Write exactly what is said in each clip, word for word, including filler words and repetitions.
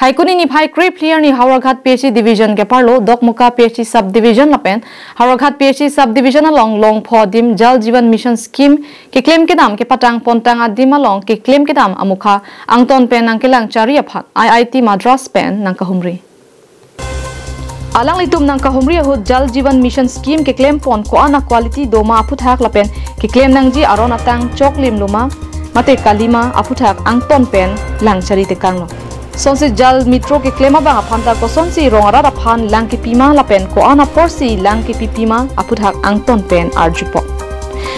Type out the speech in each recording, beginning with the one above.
Phaikuni niphai krephli arni Howraghat P H E Division keparlo Dokmoka P H E Subdivision lapen Howraghat P H E Subdivision along Longpho adim Jal Jeevan Mission Scheme keklem kedam kepatang pontang adim along keklem kedam amukha angton pen nangkelang chari aphan I I T Madras pen nangkahumri. Alanglitum nangkahumri ahut Jal Jeevan Mission Scheme keklem pon ko-an a quality doma aphuthak lapen keklem nangji aron atang choklim loma mate kalima aphuthak angton pen lang chari tekanglo. Sonsi Jal Mitro keklem abang aphan ta kosonsi rong arat aphan lang kepima lapen ko-an aporsi lang kepipima aphuthak angton pen arjupo.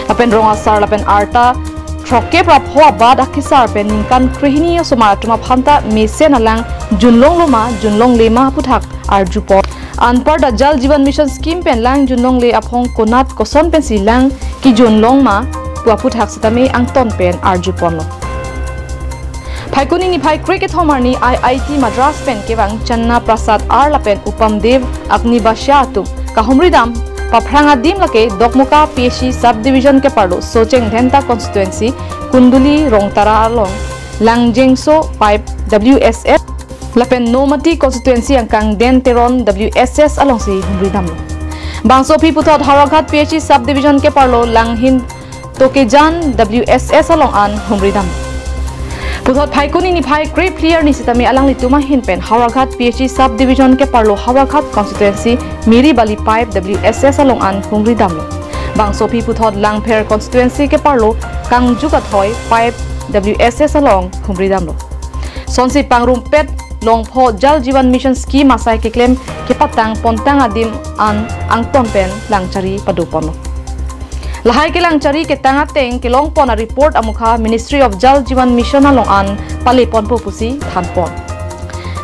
Lapen rong asar lapen arta throkkep ra pho abat akesar pen ningkan krehini osomar atum aphan ta mesen alang junlong loma junlongle ma aphuthak arjupo. Anparta Jal Jeevan Mission Scheme pen lang junlongle aphong konat koson pensi lang kijunlong ma pu aphuthak sitame angton pen arjuponlo. Phaikuni niphai krekethom arni I I T Madras pen kevang Channa Prasad R lapen Upam Dev Agni Basya atum kahumri dam paphrang adim lake Dokmoka P H E Subdivision keparlo Socheng Dhenta Constituency Kunduli Rongtara along Langjengso Pipe W S S lapen Nomati Constituency angkang Den Teron W S S alongsi humri damlo. Bangso aphi puthot Howraghat P H E Subdivision keparlo Langhin Tokejan W S S along an humri dam. Puthot Phaikuni niphai krephli arni sitame alanglitum ahin pen Howraghat P H E Subdivision keparlo Howraghat Constituency Miri Bali Pipe W S S along an humri damlo. Bangso aphi puthot Langpher Constituency keparlo Kangju Kathoi Pipe W S S along humri damlo. Sonsi pangrumpet Longpho Jal Jeevan Mission Scheme asai keklem kepatang pontang adim an angton pen lang chari padoponlo. Lahai kelang chari ketang ateng kelong pon a report amukha Ministry of Jal Jeevan Mission along an pale ponpo pusi thanpon.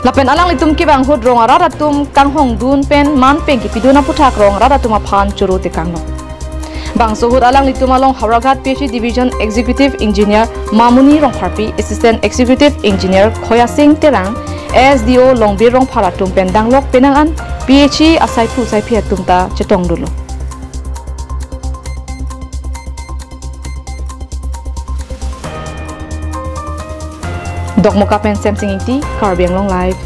Lapen alanglitum kevang ahut rong arat atum kanghong dun pen man pen kepidun aphuthak rong arat atum aphan choro tekanglo. Bangso ahut alanglitum along Howraghat P H E Division Executive Engineer Mamuni Rongpharpi, Assistant Executive Engineer Khoya Sing Terang, S D O Longbir Rongphar atum pen danglok penang an P H E asaiphu saiphi atum ta chetong dunlo. Dokmoka pen Semsing Ingti, Karbi Anglong Live.